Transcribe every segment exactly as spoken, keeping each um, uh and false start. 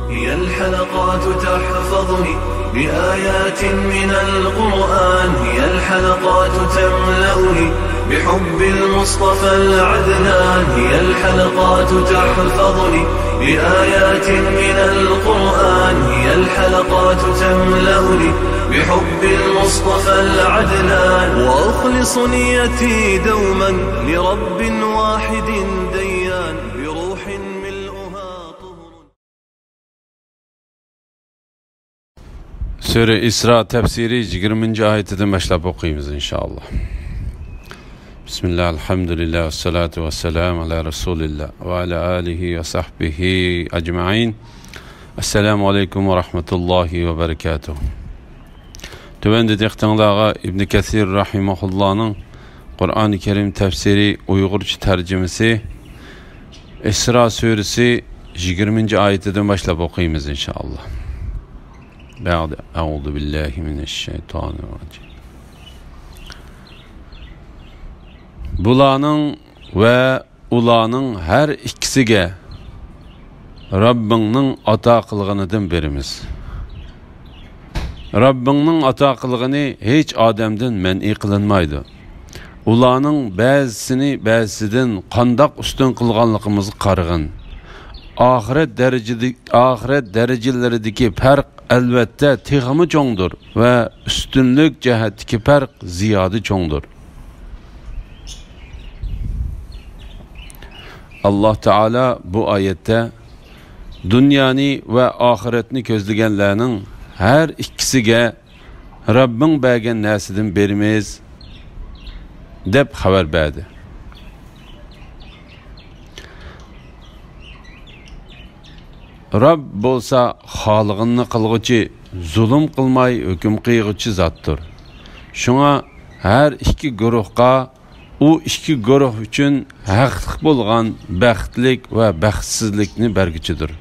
هي الحلقات تحفظني بآيات من القرآن، هي الحلقات تملأني بحب المصطفى العدنان، هي الحلقات تحفظني بآيات من القرآن، هي الحلقات تملأني بحب المصطفى العدنان، وأخلص نيتي دوما لرب واحد ديان، بروح ملؤها طهر. سۈرە ئىسرا تەپسىرى يىگىرمىنچى ئايىتىدىن باشلاپ ئوقۇيمىز، ئىنشائاللا. بىسمىللا، ئەلھەمدۇلىللا، ۋەسسالاتۇ ۋەسسالامۇ ئەلا رەسۇلىللا ۋە ئەلا ئالىھى ۋە سەھبىھى ئەجمەئىن. ئەسسالامۇ ئەلەيكۇم ۋە رەھمەتۇللاھى ۋە بەرەكاتۇھ. تۆۋەندە دىققىتىڭلارغا ئىبن كەسىر رەھىمەھۇللانىڭ قۇرئانى كەرىم تەپسىرى ئۇيغۇرچە تەرجىمىسى، ئىسرا سۈرىسى يىگىرمىنچى ئايىتىدىن باشلاپ ئوقۇيمىز، ئىنشائاللا. بەئدە، ئەئۇزۇ بىللاھى مىنەششەيتانىررەجىم. بۇلارنىڭ ۋە ئۇلارنىڭ ھەر ئىككىسىگە رەببىڭنىڭ ئاتا قىلغىنىدىن بېرىمىز. رەببىڭنىڭ ئاتا قىلغىنى ھېچ ئادەمدىن مەنئى قىلىنمايدۇ. ئۇلارنىڭ بەزىسىنى بەزىسىدىن قانداق ئۈستۈن قىلغانلىقىمىزغا قارىغىن. ئاخىرەت دەرىجىدە-، ئاخىرەت دەرىجىلىرىدىكى پەرق ئەلۋەتتە تېخىمۇ چوڭدۇر ۋە ئۈستۈنلۈك جەھەتتىكى پەرق زىيادە چوڭدۇر. ئاللاھ تائالا بۇ ئايەتتە دۇنيانى ۋە ئاخىرەتنى كۆزلىگەنلەرنىڭ ھەر ئىككىسىگە رەببىڭ بەرگەن نەرسىدىن بېرىمىز، دەپ خەۋەر بەردى. رەب بولسا خالىغىنىنى قىلغۇچى، زۇلۇم قىلماي ھۆكۈم قىلغۇچى زاتتۇر. شۇڭا ھەر ئىككى گۇرۇھقا ئۇ ئىككى گۇرۇھ ئۈچۈن ھەقلىق بولغان بەختلىك ۋە بەختسىزلىكنى بەرگۈچىدۇر.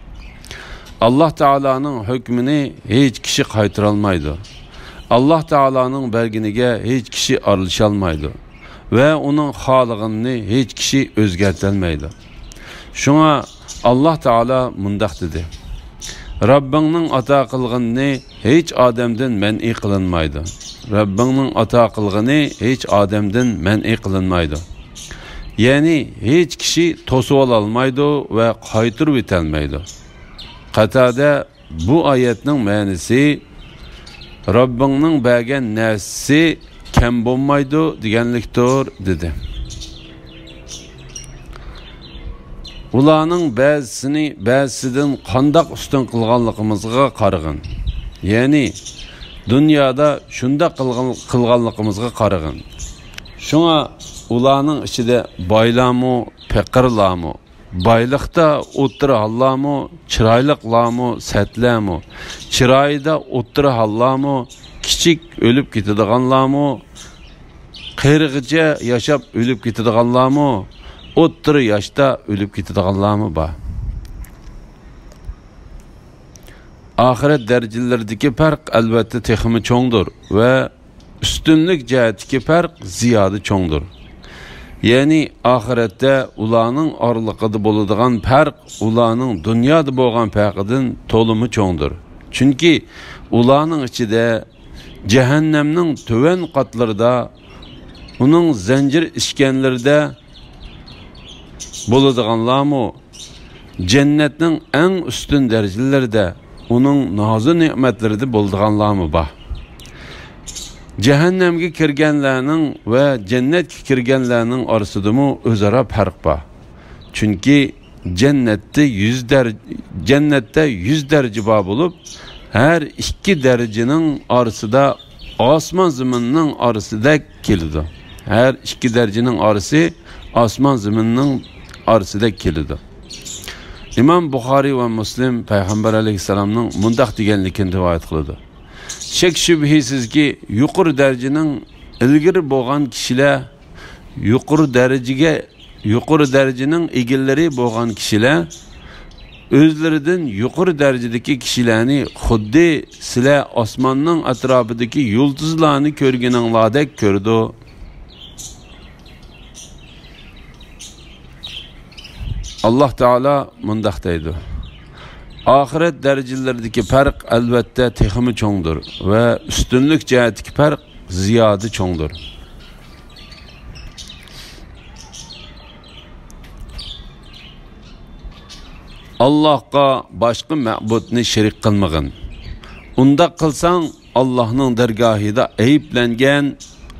ئاللاھ تائالانىڭ ھۆكمىنى ھېچ كىشى قايتۇرالمايدۇ. ئاللاھ تائالانىڭ بەرگىنىگە ھېچ كىشى ئارىلىشالمايدۇ ۋە ئۇنىڭ خالىغىنىنى ھېچ كىشى ئۆزگەرتەلمەيدۇ. شۇڭا ئاللاھ تائالا مۇنداق دېدى: رەببىڭنىڭ ئاتا قىلغىنىنى ھېچ ئادەمدىن مەنئى قىلىنمايدۇ. رەببىڭنىڭ ئاتا قىلغىنى ھېچ ئادەمدىن مەنئى قىلىنمايدۇ. يەنى ھېچ كىشى توسۇۋالالمايدۇ ۋە قايتۇرۇۋېتەلمەيدۇ. قاتادە بۇ ئايەتنىڭ مەنىسى، رەببىڭنىڭ بەرگەن نەرسىسى كەم بولمايدۇ دېگەنلىكتۇر، دېدى. ئۇلارنىڭ بەزىسىنى بەزىسىدىن قانداق ئۈستۈن قىلغانلىقىمىزغا قارىغىن. يەنى دۇنيادا شۇنداق قىلغان-، قىلغانلىقىمىزغا قارىغىن. شۇڭا ئۇلارنىڭ ئىچىدە بايلارمۇ، پېقىرلارمۇ، بايلىقتا ئوتتۇرا ھاللارمۇ، چىرايلىقلارمۇ، سەتلەرمۇ، چىرايىدا ئوتتۇرا ھاللارمۇ، كىچىك ئۆلۈپ كېتىدىغانلارمۇ، قېرىغىچە ياشاپ ئۆلۈپ كېتىدىغانلارمۇ، ئوتتۇرا ياشتا ئۆلۈپ كېتىدىغانلارمۇ بار. ئاخىرەت دەرىجىلىرىدىكى پەرق ئەلۋەتتە تېخىمۇ چوڭدۇر ۋە ئۈستۈنلۈك جەھەتتىكى پەرق زىيادە چوڭدۇر. يەنى ئاخىرەتتە ئۇلارنىڭ ئارىلىقىدا بولىدىغان پەرق ئۇلارنىڭ دۇنيادا بولغان پەرقىدىن تولىمۇ چوڭدۇر. چۈنكى ئۇلارنىڭ ئىچىدە جەھەننەمنىڭ تۆۋەن قاتلىرىدا، ئۇنىڭ زەنجىر ئىشكەنلىرىدە بولىدىغانلارمۇ، جەننەتنىڭ ئەڭ ئۈستۈن دەرىجىلىرىدە، ئۇنىڭ نازۇ نېمەتلىرىدە بولىدىغانلارمۇ بار. جەھەننەمگە كىرگەنلەرنىڭ ۋە جەننەتكە كىرگەنلەرنىڭ ئارىسىدىمۇ ئۆزئارا پەرق بار. چۈنكى جەننەتتە يۈز دەر-، جەننەتتە يۈز دەرىجە بار بولۇپ، ھەر ئىككى دەرىجىنىڭ ئارىسىدا ئاسمان زېمىننىڭ ئارىسىدەك كېلىدۇ. ھەر ئىككى دەرىجىنىڭ ئارىسى ئاسمان زېمىننىڭ ئارىسىدەك كېلىدۇ. ئىمام بۇخارىي ۋە مۇسلىم پەيغەمبەر ئەلەيھىسسالامنىڭ مۇنداق دېگەنلىكىنى رىۋايەت قىلىدۇ: شەك شۈبھىسىزكى، يۇقىرى دەرىجىنىڭ ئىلگىرى بولغان كىشىلەر يۇقىرى دەرىجىگە، يۇقىرى دەرىجىنىڭ ئىگىلىرى بولغان كىشىلەر ئۆزلىرىدىن يۇقىرى دەرىجىدىكى كىشىلەرنى خۇددى سىلەر ئاسماننىڭ ئەتراپىدىكى يۇلتۇزلارنى كۆرگىنىڭلاردەك كۆرىدۇ. ئاللاھ تائالا مۇنداق دەيدۇ: ئاخىرەت دەرىجىلىرىدىكى پەرق، ئەلۋەتتە، تېخىمۇ چوڭدۇر ۋە ئۈستۈنلۈك جەھەتتىكى پەرق زىيادە چوڭدۇر. ئاللاھقا باشقا مەبۇدنى شېرىك قىلمىغىن. ئۇنداق قىلساڭ، ئاللاھنىڭ دەرگاھىدا ئەيىبلەنگەن،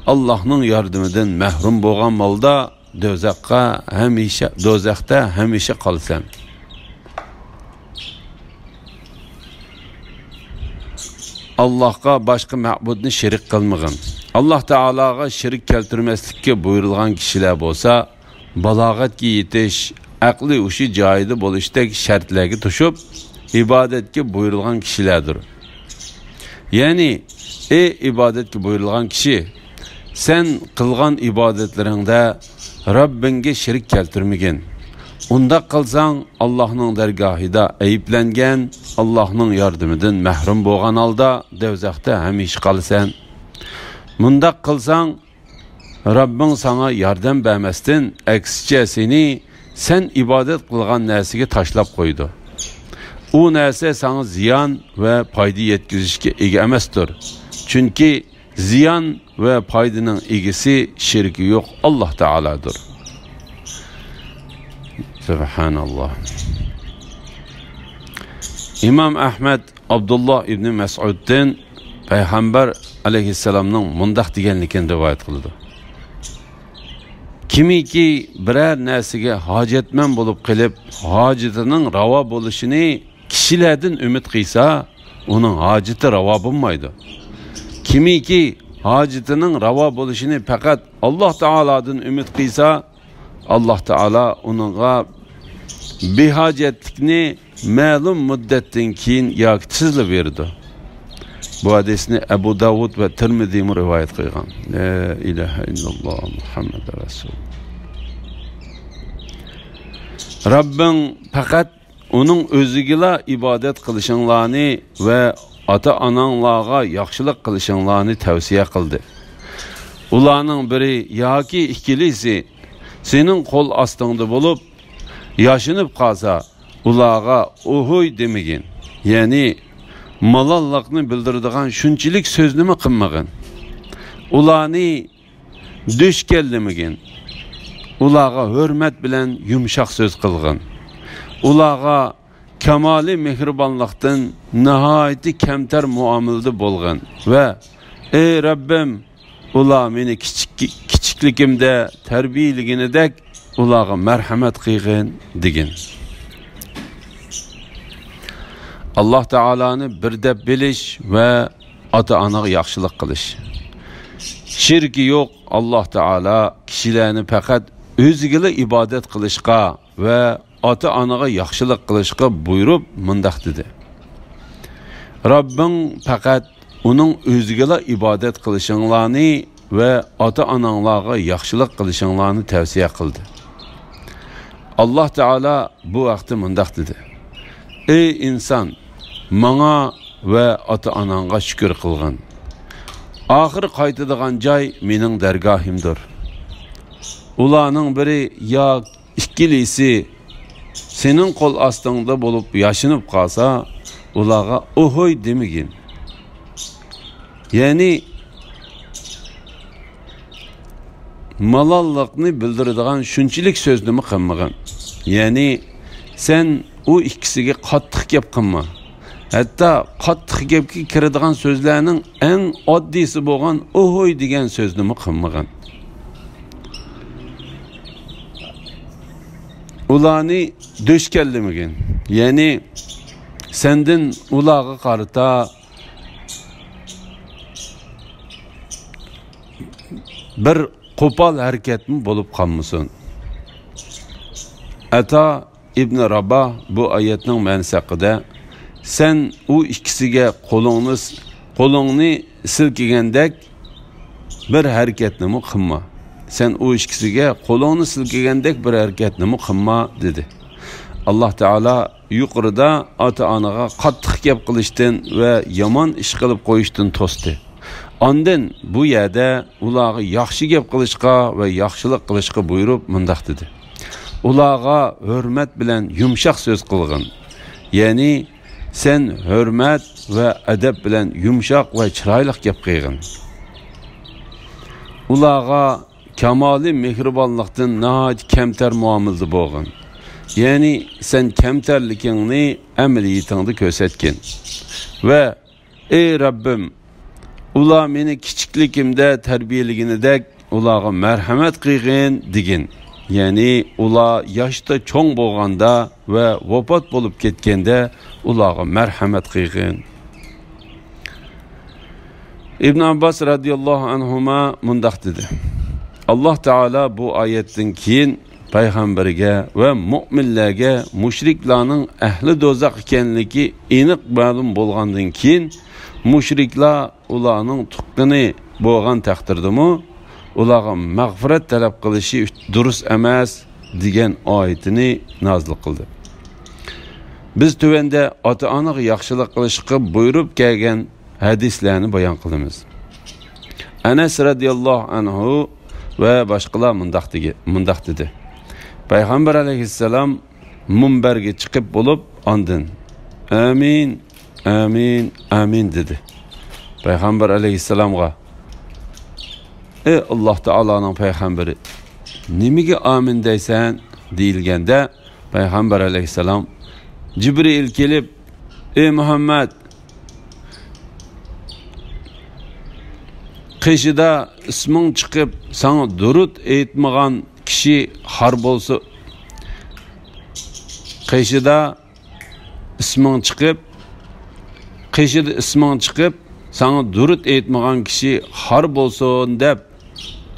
ئاللاھنىڭ ياردىمىدىن مەھرۇم بولغان ھالدا دوزاخقا ھەمىشە، دوزاختا ھەمىشە قالىسەن. ئاللاھقا باشقا مەبۇدنى شېرىك قىلمىغىن. ئاللاھ تائالاغا شېرىك كەلتۈرمەسلىككە بۇيرۇلغان كىشىلەر بولسا، بالاغەتكە يېتىش، ئەقلى ھوشى جايىدا بولۇشتەك شەرتلەرگە توشۇپ، ئىبادەتكە بۇيرۇلغان كىشىلەردۇر. يەنى، ئەي ئىبادەتكە بۇيرۇلغان كىشى، سەن قىلغان ئىبادەتلىرىڭدە رەببىڭگە شېرىك كەلتۈرمىگىن. ئۇنداق قىلساڭ، ئاللاھنىڭ دەرگاھىدا ئەيىبلەنگەن، ئاللاھنىڭ ياردىمىدىن مەھرۇم بولغان ھالدا دوزاختا ھەمىشە قالىسەن. مۇنداق قىلساڭ، رەببىڭ ساڭا ياردەم بەرمەستىن، ئەكسىچە سېنى سەن ئىبادەت قىلغان نەرسىگە تاشلاپ قويىدۇ. ئۇ نەرسە ساڭا زىيان ۋە پايدا يەتكۈزۈشكە ئىگە ئەمەستۇر. چۈنكى زىيان ۋە پايدىنىڭ ئىگىسى شېرىكى يوق ئاللاھ تائالادۇر. سۇبھاناللاھ. ئىمام ئەھمەد ئابدۇللا ئىبنى مەسئۇدتىن پەيغەمبەر ئەلەيھىسسالامنىڭ مۇنداق دېگەنلىكىنى رىۋايەت قىلىدۇ: كىمكى بىرەر نەرسىگە ھاجەتمەن بولۇپ قېلىپ، ھاجىتىنىڭ راۋا بولۇشىنى كىشىلەردىن ئۈمىد قىلسا، ئۇنىڭ ھاجىتى راۋا بولمايدۇ. كىمكى ھاجىتىنىڭ راۋا بولۇشىنى پەقەت ئاللاھ تائالادىن ئۈمىد قىلسا، ئاللاھ تائالا ئۇنىڭغا بىھاجەتلىكنى مەلۇم مۇددەتتىن كېيىن ياكى تېزلا بېرىدۇ. بۇ ھەدىسنى ئەبۇ داۋۇد ۋە تىرمىزىمۇ رىۋايەت قىلغان. لا ئىلاھە ئىللاللاھ مۇھەممەد رەسۇل. رەببىڭ پەقەت ئۇنىڭ ئۆزىگىلا ئىبادەت قىلىشىڭلارنى ۋە ئاتا-ئاناڭلارغا ياخشىلىق قىلىشىڭلارنى تەۋسىيە قىلدى. ئۇلارنىڭ بىرى ياكى ئىككىلىسى سېنىڭ قول ئاستىڭدا بولۇپ، ياشىنىپ قالسا، ئۇلارغا ئوھۇي دېمىگىن، يەنى مالاللىقنى بىلدۈرىدىغان شۇنچىلىك سۆزنىمۇ قىلمىغىن. ئۇلارنى دۈشكەنلىمىگىن. ئۇلارغا ھۆرمەت بىلەن يۇمشاق سۆز قىلغىن. ئۇلارغا كامالىي مېھرىبانلىقتىن ناھايىتى كەمتەر مۇئامىلىدە بولغىن ۋە، ئەي رەببىم، ئۇلار مېنى كىچىك، كىچىكلىكىمدە تەربىيەلىگىنىدەك ئۇلارغا مەرھەمەت قىلغىن، دېگىن. ئاللاھ تائالانى بىر دەپ بىلىش ۋە ئاتا-ئانىغا ياخشىلىق قىلىش. شېرىكى يوق ئاللاھ تائالا كىشىلەرنى پەقەت ئۆزىگىلا ئىبادەت قىلىشقا ۋە ئاتا-ئانىغا ياخشىلىق قىلىشقا بۇيرۇپ مۇنداق دېدى: رەببىڭ پەقەت ئۇنىڭ ئۆزىگىلا ئىبادەت قىلىشىڭلارنى ۋە ئاتا-ئاناڭلارغا ياخشىلىق قىلىشىڭلارنى تەۋسىيە قىلدى. ئاللاھ تائالا بۇ ھەقتە مۇنداق دېدى: ئەي ئىنسان، ماڭا ۋە ئاتا-ئاناڭغا شۈكۈر قىلغىن. ئاخىر قايتىدىغان جاي مېنىڭ دەرگاھىمدۇر. ئۇلارنىڭ بىرى يا ئىككىلىسى سېنىڭ قول ئاستىڭدا بولۇپ ياشىنىپ قالسا، ئۇلارغا ئوھوي دېمىگىن. يەنى مالاللىقنى بىلدۈرىدىغان شۇنچىلىك سۆزنىمۇ قىلمىغىن. يەنى سەن ئۇ ئىككىسىگە قاتتىق گەپ قىلما. ھەتتا قاتتىق گەپكە كىرىدىغان سۆزلەرنىڭ ئەڭ ئاددىيسى بولغان ئوھوي دېگەن سۆزنىمۇ قىلمىغىن. ئۇلارنى دۆشكەللىمىگىن. يەنى سەندىن ئۇلارغا قارىتا بىر قوپال ھەرىكەتمۇ بولۇپ قالمىسۇن. ئەتا ئىبنى راباھ بۇ ئايەتنىڭ مەنىسى ھەققىدە، سەن ئۇ ئىككىسىگە قولۇڭنى، قولۇڭنى سىلكىگەندەك بىر ھەرىكەتنىمۇ قىلما. سەن ئۇ ئىككىسىگە قولۇڭنى سىلكىگەندەك بىر ھەرىكەتنىمۇ قىلما، دېدى. ئاللاھ تائالا يۇقىرىدا ئاتا-ئانىغا قاتتىق گەپ قىلىشتىن ۋە يامان ئىش قىلىپ قويۇشتىن توستى. ئاندىن بۇ يەردە ئۇلارغا ياخشى گەپ قىلىشقا ۋە ياخشىلىق قىلىشقا بۇيرۇپ مۇنداق دېدى: ئۇلارغا ھۆرمەت بىلەن يۇمشاق سۆز قىلغىن. يەنى سەن ھۆرمەت ۋە ئەدەپ بىلەن يۇمشاق ۋە چىرايلىق گەپ قىلغىن. ئۇلارغا كامالىي مېھرىبانلىقتىن ناھايىتى كەمتەر مۇئامىلىدە بولغىن. يەنى سەن كەمتەرلىكىڭنى ئەمەلىيىتىڭدە كۆرسەتكىن. ۋە ئەي رەببىم، ئۇلار مېنى كىچىكلىكىمدە تەربىيەلىگىنىدەك ئۇلارغا مەرھەمەت قىلغىن دېگىن. يەنى ئۇلار ياشتا چوڭ بولغاندا ۋە ۋاپات بولۇپ كەتكەندە ئۇلارغا مەرھەمەت قىلغىن. ئىبن ئابباس رەزىياللاھۇ ئەنھۇما مۇنداق دېدى: ئاللاھ تائالا بۇ ئايەتتىن كېيىن پەيغەمبەرگە ۋە مۆمىنلەرگە مۇشرىكلارنىڭ ئەھلى دوزاخ ئىكەنلىكى ئېنىق مەلۇم بولغاندىن كېيىن، مۇشرىكلار ئۇلارنىڭ تۇغقىنى بولغان تەقدىردىمۇ، ئۇلارغا مەغپىرەت تەلەپ قىلىشى دۇرۇس ئەمەس، دېگەن ئايىتىنى نازىل قىلدى. بىز تۆۋەندە ئاتا-ئانىغا ياخشىلىق قىلىشقا بۇيرۇپ كەلگەن ھەدىسلەرنى بايان قىلىمىز. ئەنەس رەزىياللاھۇ ئەنھۇ ۋە باشقىلار مۇنداق دېگە-، مۇنداق دېدى: پەيغەمبەر ئەلەيھىسسالام مۇنبەرگە چىقىپ بولۇپ، ئاندىن «ئامىن، ئامىن، ئامىن» دېدى. پەيغەمبەر ئەلەيھىسسالامغا: «ئەي ئاللاھ تائالانىڭ پەيغەمبىرى، نېمىگە ئامىن دەيسەن؟» دېيىلگەندە، پەيغەمبەر ئەلەيھىسسالام: جىبرىئىل كېلىپ، «ئەي مۇھەممەد، قېشىدا ئىسمىڭ چىقىپ، ساڭا دۇرۇت ئېيتمىغان كىشى خار بولسۇن. قېشىدا ئىسمىڭ چىقىپ، قېشىدا ئىسمىڭ چىقىپ، ساڭا دۇرۇت ئېيتمىغان كىشى خار بولسۇن» دەپ،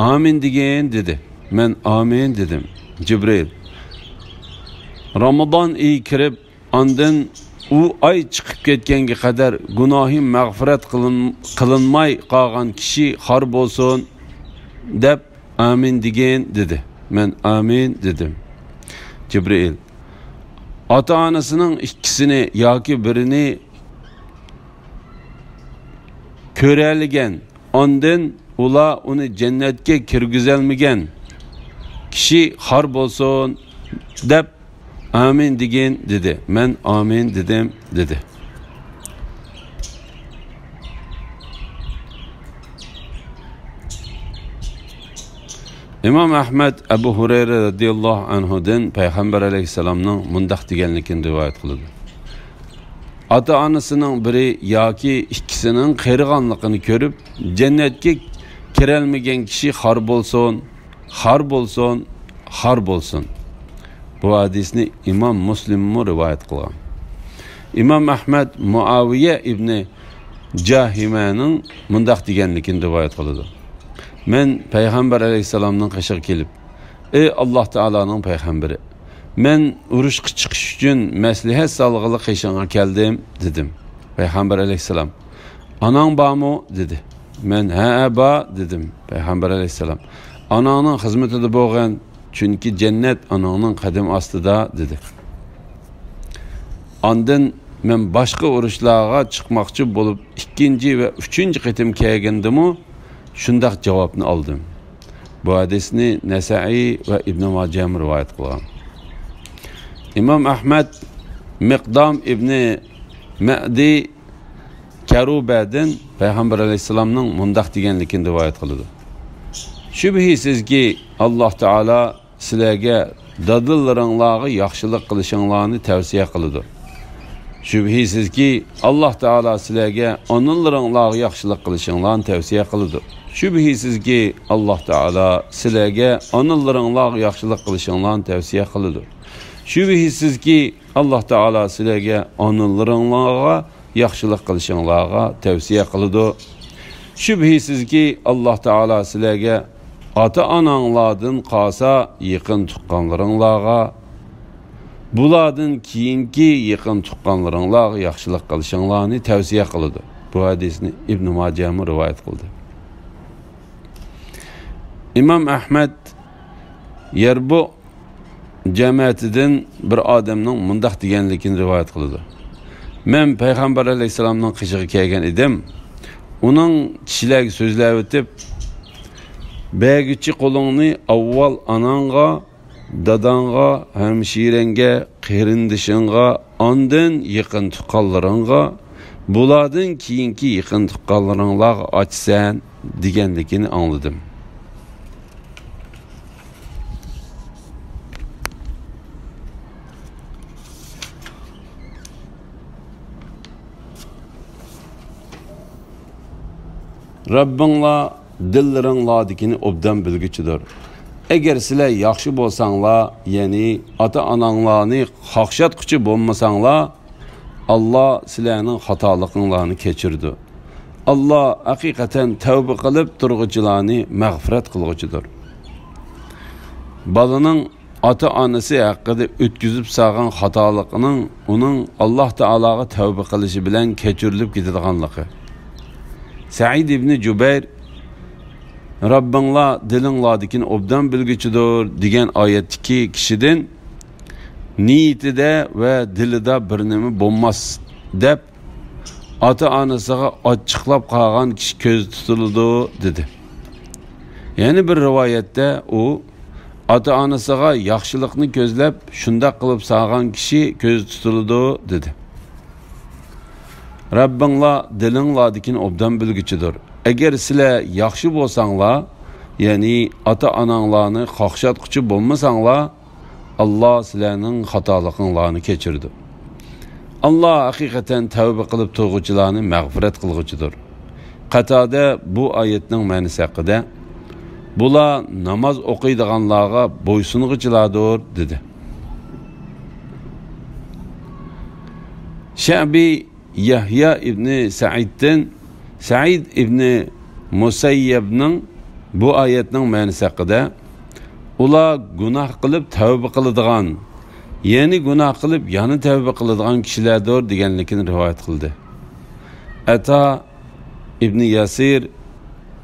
«ئامىن دېگىن» دېدى. مەن «ئامىن» دېدىم. جىبرىئىل: رامىزان ئېيى كىرىپ، ئاندىن ئۇ ئاي چىقىپ كەتكەنگە قەدەر گۇناھى مەغپىرەت قىلىن-، قىلىنماي قالغان كىشى خار بولسۇن دەپ، «ئامىن دېگىن» دېدى. مەن «ئامىن» دېدىم. جىبرىئىل: ئاتا-ئانىسىنىڭ ئىككىسىنى ياكى بىرىنى كۆرەلىگەن، ئاندىن ئۇلار ئۇنى جەننەتكە كىرگۈزەلمىگەن كىشى خار بولسۇن دەپ، «ئامىن دېگىن» دېدى. مەن «ئامىن دېدىم» دېدى. ئىمام ئەھمەد ئەبۇ ھۇرەيرە رەزىياللاھۇ ئەنھۇدىن پەيغەمبەر ئەلەيھىسسالامنىڭ مۇنداق دېگەنلىكىنى رىۋايەت قىلىدۇ: ئاتا-ئانىسىنىڭ بىرى ياكى ئىككىسىنىڭ قېرىغانلىقىنى كۆرۈپ، جەننەتكە كىرەلمىگەن كىشى خار بولسۇن، خار بولسۇن، خار بولسۇن. بۇ ھەدىسنى ئىمام مۇسلىممۇ رىۋايەت قىلغان. ئىمام ئەھمەد مۇئاۋىيە ئىبنى جاھىمەنىڭ مۇنداق دېگەنلىكىنى رىۋايەت قىلىدۇ: مەن پەيغەمبەر ئەلەيھىسسالامنىڭ قېشىغا كېلىپ، «ئەي ئاللاھ تائالانىڭ پەيغەمبىرى، مەن ئۇرۇشقا چىقىش ئۈچۈن مەسلىھەت سالغىلى قېشىڭغا كەلدىم» دېدىم. پەيغەمبەر ئەلەيھىسسالام: «ئاناڭ بارمۇ؟» دېدى. مەن: «ھەئە، بار» دېدىم. پەيغەمبەر ئەلەيھىسسالام: «ئاناڭنىڭ خىزمىتىدە بولغىن، چۈنكى جەننەت ئاناڭنىڭ قەدىمى ئاستىدا» دېدى. ئاندىن مەن باشقا ئۇرۇشلارغا چىقماقچى بولۇپ، ئىككىنچى ۋە ئۈچىنچى قېتىم كەلگەندىمۇ شۇنداق جاۋابنى ئالدىم. بۇ ھەدىسنى نەسائىي ۋە ئىبنى ماجەمۇ رىۋايەت قىلغان. ئىمام ئەھمەد مىقدام ئىبنى مەدى كەرۇبەدىن پەيغەمبەر ئەلەيھىسسالامنىڭ مۇنداق دېگەنلىكىنى رىۋايەت قىلىدۇ: شۈبھىسىزكى، ئاللاھ تائالا سىلەرگە دادىلىرىڭلارغا ياخشىلىق قىلىشىڭلارنى تەۋسىيە قىلىدۇ. شۈبھىسىزكى، ئاللاھ تائالا سىلەرگە ئانىلىرىڭلارغا ياخشىلىق قىلىشىڭلارنى تەۋسىيە قىلىدۇ. شۈبھىسىزكى، ئاللاھ تائالا سىلەرگە ئانىلىرىڭلارغا ياخشىلىق قىلىشىڭلارنى تەۋسىيە قىلىدۇ. شۈبھىسىزكى، ئاللاھ تائالا سىلەرگە ئانىلىرىڭلارغا ياخشىلىق قىلىشىڭلارغا تەۋسىيە قىلىدۇ. شۈبھىسىزكى، ئاللاھ تائالا سىلەرگە ئاتا-ئاناڭلاردىن قالسا يېقىن تۇغقانلىرىڭلارغا، بۇلاردىن كېيىنكى يېقىن تۇغقانلىرىڭلارغا ياخشىلىق قىلىشىڭلارنى تەۋسىيە قىلىدۇ. بۇ ھەدىسنى ئىبنى ماجەمۇ رىۋايەت قىلدى. ئىمام ئەھمەد يەربۇ جەمەتىدىن بىر ئادەمنىڭ مۇنداق دېگەنلىكىنى رىۋايەت قىلىدۇ: مەن پەيغەمبەر ئەلەيھىسسالامنىڭ قېشىغا كەلگەن ئىدىم. ئۇنىڭ كىشىلەرگە سۆزلەۋېتىپ، «بەرگۈچى قولۇڭنى ئاۋۋال ئاناڭغا، داداڭغا، ھەمشىرەڭگە، قېرىندىشىڭغا، ئاندىن يېقىن تۇغقانلىرىڭغا، بۇلاردىن كېيىنكى يېقىن تۇغقانلىرىڭلارغا ئاچىسەن» دېگەنلىكىنى ئاڭلىدىم. رەببىڭلار دىللىرىڭلاردىكىنى ئوبدان بىلگۈچىدۇر. ئەگەر سىلەر ياخشى بولساڭلار، يەنى ئاتا-ئاناڭلارنى قاقشاتقۇچى بولمىساڭلار، ئاللا سىلەرنىڭ خاتالىقىڭلارنى كەچۈرىدۇ. ئاللا ھەقىقەتەن تەۋبە قىلىپ تۇرغۇچىلارنى مەغپىرەت قىلغۇچىدۇر. بالىنىڭ ئاتا-ئانىسى ھەققىدە ئۆتكۈزۈپ سالغان خاتالىقىنىڭ ئۇنىڭ ئاللا تائالاغا تەۋبە قىلىشى بىلەن كەچۈرۈلۈپ كېتىدىغانلىقى. سەئىد ئىبنى جۇبەير «رەببىڭلار دىلىڭلاردىكىنى ئوبدان بىلگۈچىدۇر» دېگەن ئايەتتىكى كىشىدىن «نىيىتىدە ۋە دىلىدا بىر نېمە بولماس» دەپ، ئاتا-ئانىسىغا ئاچچىقلاپ قالغان كىشى كۆزدە تۇتۇلىدۇ، دېدى. يەنە بىر رىۋايەتتە ئۇ، «ئاتا-ئانىسىغا ياخشىلىقنى كۆزلەپ، شۇنداق قىلىپ سالغان كىشى كۆزدە تۇتۇلىدۇ» دېدى. رەببىڭلار دىلىڭلاردىكىنى ئوبدان بىلگۈچىدۇر. ئەگەر سىلەر ياخشى بولساڭلار، يەنى ئاتا-ئاناڭلارنى قاقشاتقۇچى بولمىساڭلار، ئاللا سىلەرنىڭ خاتالىقىڭلارنى كەچۈرىدۇ. ئاللا ھەقىقەتەن تەۋبە قىلىپ تۇرغۇچىلارنى مەغپىرەت قىلغۇچىدۇر. قاتادە بۇ ئايەتنىڭ مەنىسى ھەققىدە، «بۇلار ناماز ئوقۇيدىغانلارغا بويسۇنغۇچىلاردۇر» دېدى. شەبى يەھيا ئىبنى سەئىدتىن سەئىد ئىبنى مۇسەييەبنىڭ بۇ ئايەتنىڭ مەنىسى ھەققىدە، «ئۇلار گۇناھ قىلىپ تەۋبە قىلىدىغان، يەنى گۇناھ قىلىپ يەنە تەۋبە قىلىدىغان كىشىلەردۇر» دېگەنلىكىنى رىۋايەت قىلدى. ئەتا ئىبنى ياسىر،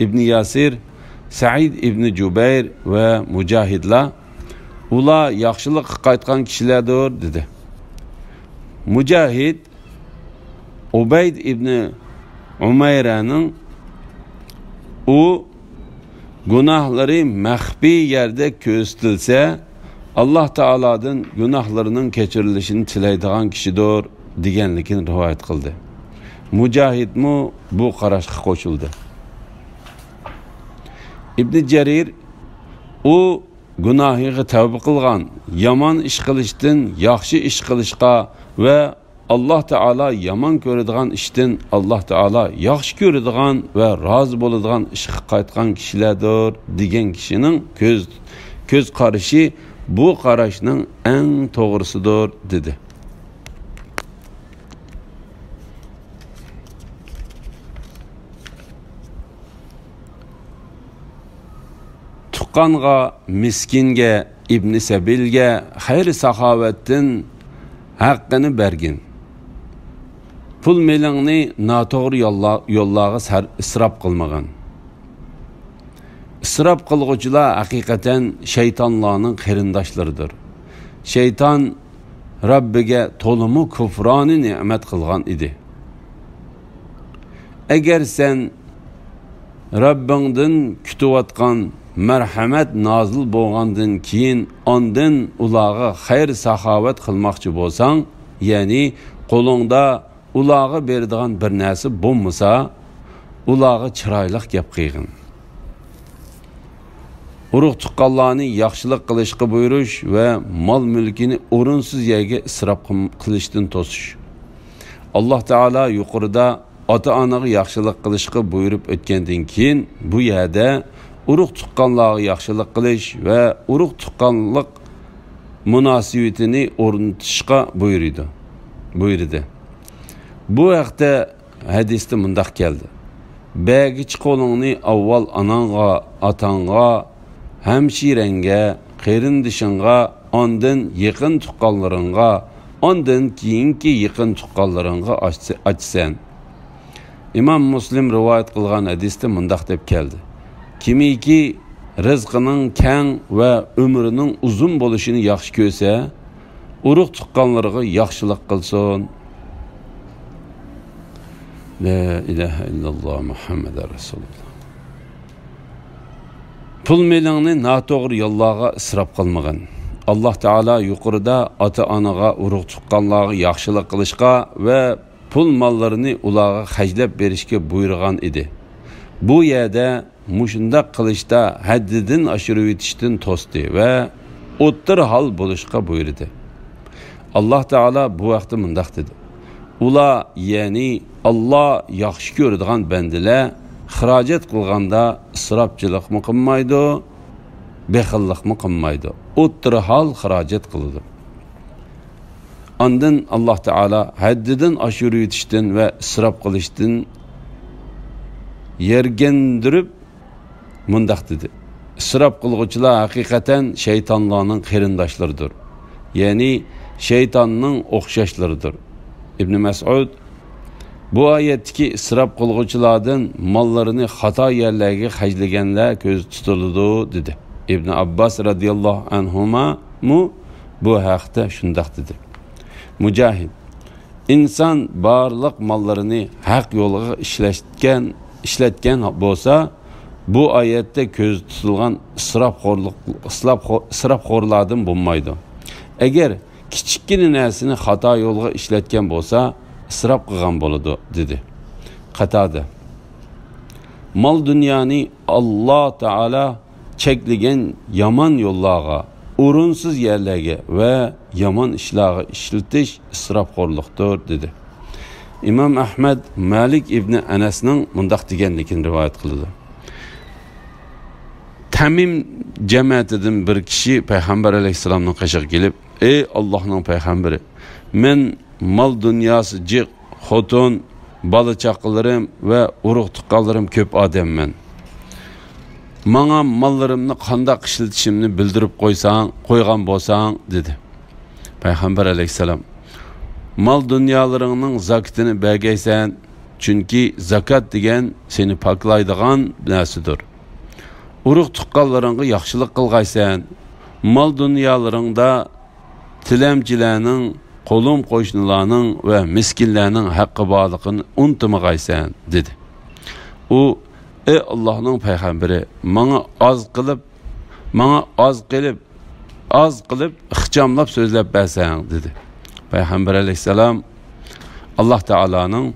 ئىبنى ياسىر، سەئىد ئىبنى جۇبەير ۋە مۇجاھىدلار، «ئۇلار ياخشىلىققا قايتقان كىشىلەردۇر» دېدى. مۇجاھىد ئۇبەيد ئىبنى ئۇمەيرەنىڭ، ئۇ گۇناھلىرى مەخپىي يەردە كۆرسىتىلسە، ئاللا تائالادىن گۇناھلىرىنىڭ كەچۈرۈلۈشىنى تىلەيدىغان كىشىدۇر، دېگەنلىكىنى رىۋايەت قىلدى. مۇجاھىدمۇ بۇ قاراشقا قوشۇلدى. ئىبنى جەرىر، ئۇ گۇناھىغا تەۋبە قىلغان، يامان ئىش قىلىشتىن ياخشى ئىش قىلىشقا ۋە ئاللا تائالا يامان كۆرىدىغان ئىشتىن ئاللا تائالا ياخشى كۆرىدىغان ۋە رازى بولىدىغان ئىشقا قايتقان كىشىلەردۇر، دېگەن كىشىنىڭ كۆز، كۆز قارىشى بۇ قاراشنىڭ ئەڭ توغرىسىدۇر، دېدى. تۇغقانغا، مىسكىنگە، ئىبنى سەبىلگە خەير-ساخاۋەتتىن ھەققىنى بەرگىن. پۇل-مېلىڭنى ناتوغرا يوللا-، يوللارغا سەر-، ئىسراپ قىلمىغىن. ئىسراپ قىلغۇچىلار ھەقىقەتەن شەيتانلارنىڭ قېرىنداشلىرىدۇر. شەيتان رەببىگە تولىمۇ كۇفرانى نېمەت قىلغان ئىدى. ئەگەر سەن رەببىڭدىن كۈتۈۋاتقان مەرھەمەت نازىل بولغاندىن كېيىن ئاندىن ئۇلارغا خەير-ساخاۋەت قىلماقچى بولساڭ، يەنى قولۇڭدا ئۇلارغا بېرىدىغان بىر نەرسە بولمىسا، ئۇلارغا چىرايلىق گەپ قىلغىن. ئۇرۇق-تۇغقانلارنى ياخشىلىق قىلىشقا بۇيرۇش ۋە مال-مۈلكىنى ئورۇنسىز يەرگە ئىسراپ قىل-، قىلىشتىن توسۇش. ئاللا تائالا يۇقىرىدا ئاتا-ئانىغا ياخشىلىق قىلىشقا بۇيرۇپ ئۆتكەندىن كېيىن، بۇ يەردە ئۇرۇق-تۇغقانلارغا ياخشىلىق قىلىش ۋە ئۇرۇق-تۇغقانلىق مۇناسىۋىتىنى ئورنىتىشقا بۇيرۇيدۇ، بۇيرۇدى. بۇ ھەقتە ھەدىستە مۇنداق كەلدى: «بەرگۈچى قولۇڭنى ئاۋۋال ئاناڭغا، ئاتاڭغا، ھەمشىرەڭگە، قېرىندىشىڭغا، ئاندىن يېقىن تۇغقانلىرىڭغا، ئاندىن كېيىنكى يېقىن تۇغقانلىرىڭغا ئاچ-، ئاچىسەن.» ئىمام مۇسلىم رىۋايەت قىلغان ھەدىستە مۇنداق دەپ كەلدى: «كىمكى رىزقىنىڭ كەڭ ۋە ئۆمرىنىڭ ئۇزۇن بولۇشىنى ياخشى كۆرسە، ئۇرۇق-تۇغقانلىرىغا ياخشىلىق قىلسۇن.» لا ئىلاھە ئىللاللا مۇھەممەدۇر رەسۇلۇللا. پۇل-مېلىڭنى ناتوغرا يوللارغا ئىسراپ قىلمىغىن. ئاللاھ تائالا يۇقىرىدا ئاتا-ئانىغا، ئۇرۇق-تۇغقانلارغا ياخشىلىق قىلىشقا ۋە پۇل-ماللىرىنى ئۇلارغا خەجلەپ بېرىشكە بۇيرۇغان ئىدى. بۇ يەردە مۇشۇنداق قىلىشتا ھەددىدىن ئاشۇرۇۋېتىشتىن توستى ۋە ئوتتۇرا ھال بولۇشقا بۇيرۇدى. ئاللاھ تائالا بۇ ھەقتە مۇنداق دېدى: ئۇلار، يەنى ئاللاھ ياخشى كۆرىدىغان بەندىلەر خىراجەت قىلغاندا ئىسراپچىلىقمۇ قىلمايدۇ، بېخىللىقمۇ قىلمايدۇ، ئوتتۇرا ھال خىراجەت قىلىدۇ. ئاندىن ئاللاھ تائالا ھەددىدىن ئاشۇرۇۋېتىشتىن ۋە ئىسراپ قىلىشتىن يەرگەندۈرۈپ مۇنداق دېدى: ئىسراپ قىلغۇچىلار ھەقىقەتەن شەيتانلارنىڭ قېرىنداشلىرىدۇر، يەنى شەيتاننىڭ ئوخشاشلىرىدۇر. ئىبنى مەسئۇد بۇ ئايەتتىكى ئىسراپ قىلغۇچىلاردىن ماللىرىنى خاتا يەرلەرگە خەجلىگەنلەر كۆزدە تۇتۇلىدۇ، دېدى. ئىبنى ئابباس رەزىياللاھۇ ئەنھۇمامۇ بۇ ھەقتە شۇنداق دېدى. مۇجاھىد: ئىنسان بارلىق ماللىرىنى ھەق يولغا ئىشلەتكەن، ئىشلەتكەن بولسا، بۇ ئايەتتە كۆزدە تۇتۇلغان ئىسراپخورلۇق، ئىسراپخو-، ئىسراپخورلاردىن بولمايدۇ. ئەگەر كىچىككىنە نەرسىنى خاتا يولغا ئىشلەتكەن بولسا، ئىسراپ قىلغان بولىدۇ، دېدى. قاتادە: مال-دۇنيانى ئاللاھ تائالا چەكلىگەن يامان يوللارغا، ئورۇنسىز يەرلەرگە ۋە يامان ئىشلارغا ئىشلىتىش ئىسراپخورلۇقتۇر، دېدى. ئىمام ئەھمەد مالىك ئىبنى ئەنەسنىڭ مۇنداق دېگەنلىكىنى رىۋايەت قىلىدۇ: تەمىم جەمەتىدىن بىر كىشى پەيغەمبەر ئەلەيھىسسالامنىڭ قېشىغا كېلىپ، ئەي ئاللاھنىڭ پەيغەمبىرى، مەن مال-دۇنياسى جىق، خوتۇن، بالا-چاقىلىرىم ۋە ئۇرۇق-تۇغقانلىرىم كۆپ ئادەممەن. ماڭا ماللىرىمنى قانداق ئىشلىتىشىمنى بىلدۈرۈپ قويساڭ، قويغان بولساڭ، دېدى. پەيغەمبەر ئەلەيھىسسالام: مال-دۇنيالىرىڭنىڭ زاكىتىنى بەرگەيسەن، چۈنكى زاكات دېگەن سېنى پاكلايدىغان نەرسىدۇر. ئۇرۇق-تۇغقانلىرىڭغا ياخشىلىق قىلغايسەن، مال-دۇنيالىرىڭدا تىلەمچىلەرنىڭ، قولۇم-قوشنىلارنىڭ ۋە مىسكىنلەرنىڭ ھەققى بارلىقىنى ئۇنتۇمىغايسەن، دېدى. ئۇ: ئەي ئاللاھنىڭ پەيغەمبىرى، ماڭا ئاز قىلىپ، ماڭا ئاز قىلىپ، ئاز قىلىپ ئىخچاملاپ سۆزلەپ بەرسەڭ، دېدى. پەيغەمبەر ئەلەيھىسسالام: ئاللاھ تائالانىڭ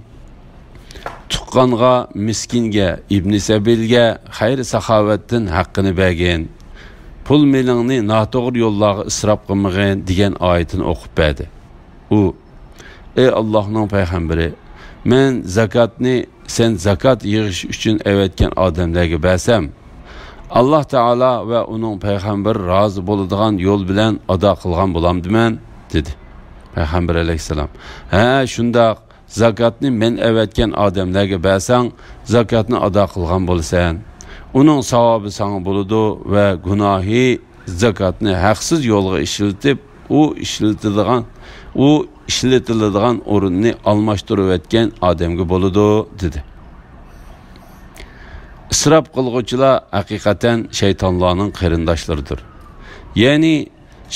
تۇغقانغا، مىسكىنگە، ئىبنى سەبىلگە خەير-ساخاۋەتتىن ھەققىنى بەرگىن، پۇل-مېلىڭنى ناتوغرا يوللارغا ئىسراپ قىلمىغىن دېگەن ئايىتىنى ئوقۇپ بەردى. ئۇ: ئەي ئاللاھنىڭ پەيغەمبىرى، مەن زاكاتنى سەن زاكات يىغىش ئۈچۈن ئەۋەتكەن ئادەملەرگە بەرسەم، ئاللاھ تائالا ۋە ئۇنىڭ پەيغەمبىرى رازى بولىدىغان يول بىلەن ئادا قىلغان بولامدىمەن؟ دېدى. پەيغەمبەر ئەلەيھىسسالام: ھە، شۇنداق، زاكاتنى مەن ئەۋەتكەن ئادەملەرگە بەرسەڭ، زاكاتنى ئادا قىلغان بولىسەن. ئۇنىڭ ساۋابى ساڭا بولىدۇ ۋە گۇناھى زاكاتنى ھەقسىز يولغا ئىشلىتىپ، ئۇ ئىشلىتىدىغان، ئۇ ئىشلىتىلىدىغان ئورۇننى ئالماشتۇرۇۋەتكەن ئادەمگە بولىدۇ، دېدى. ئىسراپ قىلغۇچىلار ھەقىقەتەن شەيتانلارنىڭ قېرىنداشلىرىدۇر. يەنى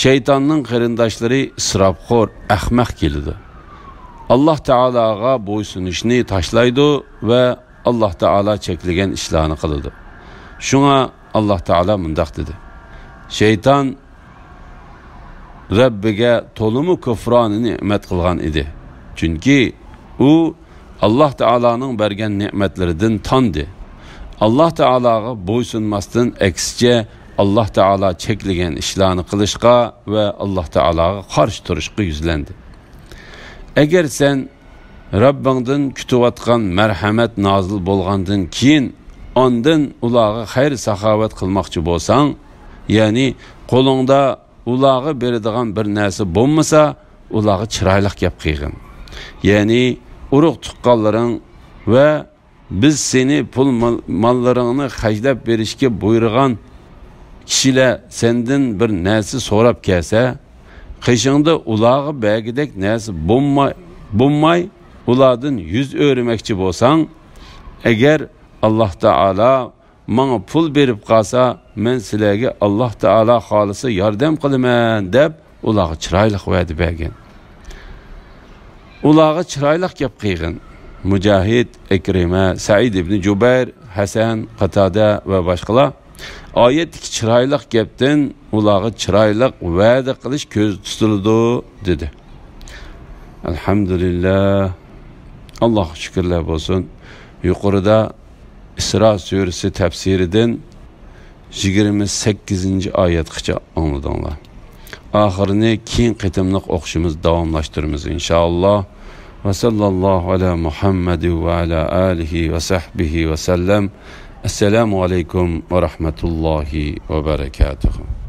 شەيتاننىڭ قېرىنداشلىرى ئىسراپخور، ئەخمەق كېلىدۇ. ئاللاھ تائالاغا بويسۇنۇشنى تاشلايدۇ ۋە ئاللاھ تائالا چەكلىگەن ئىشلارنى قىلىدۇ. شۇڭا ئاللاھ تائالا مۇنداق دېدى: شەيتان رەببىگە تولىمۇ كۇفرانى نېمەت قىلغان ئىدى. چۈنكى ئۇ ئاللاھ تائالانىڭ بەرگەن نېمەتلىرىدىن تاندى. ئاللاھ تائالاغا بويسۇنماستىن، ئەكسىچە، ئاللاھ تائالا چەكلىگەن ئىشلارنى قىلىشقا ۋە ئاللاھ تائالاغا قارشى تۇرۇشقا يۈزلەندى. ئەگەر سەن رەببىڭدىن كۈتۈۋاتقان مەرھەمەت نازىل بولغاندىن كېيىن، ئاندىن ئۇلارغا خەير-ساخاۋەت قىلماقچى بولساڭ، يەنى قولۇڭدا ئۇلارغا بېرىدىغان بىر نەرسە بولمىسا، ئۇلارغا چىرايلىق گەپ قىلغىن. يەنى ئۇرۇق-تۇغقانلىرىڭ ۋە بىز سېنى پۇل مال-، ماللىرىڭنى خەجلەپ بېرىشكە بۇيرۇغان كىشىلەر سەندىن بىر نەرسە سوراپ كەلسە، قېشىڭدا ئۇلارغا بەرگۈدەك نەرسە بولماي، بولماي، ئۇلاردىن يۈز ئۆرۈمەكچى بولساڭ، ئەگەر ئاللاھ تائالا ماڭا پۇل بېرىپ قالسا، مەن سىلەرگە ئاللاھ تائالا خالىسا ياردەم قىلىمەن، دەپ ئۇلارغا چىرايلىق ۋەدە بەرگىن. ئۇلارغا چىرايلىق گەپ قىلغىن. مۇجاھىد، ئىكرىمە، سەئىد ئىبنى جۇبەير، ھەسەن، قاتادە ۋە باشقىلار ئايەتتىكى چىرايلىق گەپتىن ئۇلارغا چىرايلىق ۋەدە قىلىش كۆزدە تۇتۇلىدۇ، دېدى. ئەلھەمدۇلىللا. ئاللاھقا شۈكۈرلەر بولسۇن. يۇقىرىدا ئىسرا سۈرىسى تەپسىرىدىن يىگىرمە سەككىزىنچى ئايەتقىچە ئاڭلىدىڭلار. ئاخىرىنى كېيىن قېتىملىق ئوقۇشىمىز داۋاملاشتۇرىمىز، ئىنشائاللا. ۋە ساللاللاھۇ ئەلا مۇھەممەد ۋە ئەلا ئالىھى ۋە سەھبىھى ۋە سەللەم. ئەسسالامۇ ئەلەيكۇم ۋە رەھمەتۇللاھى ۋە بەرەكاتۇھۇ.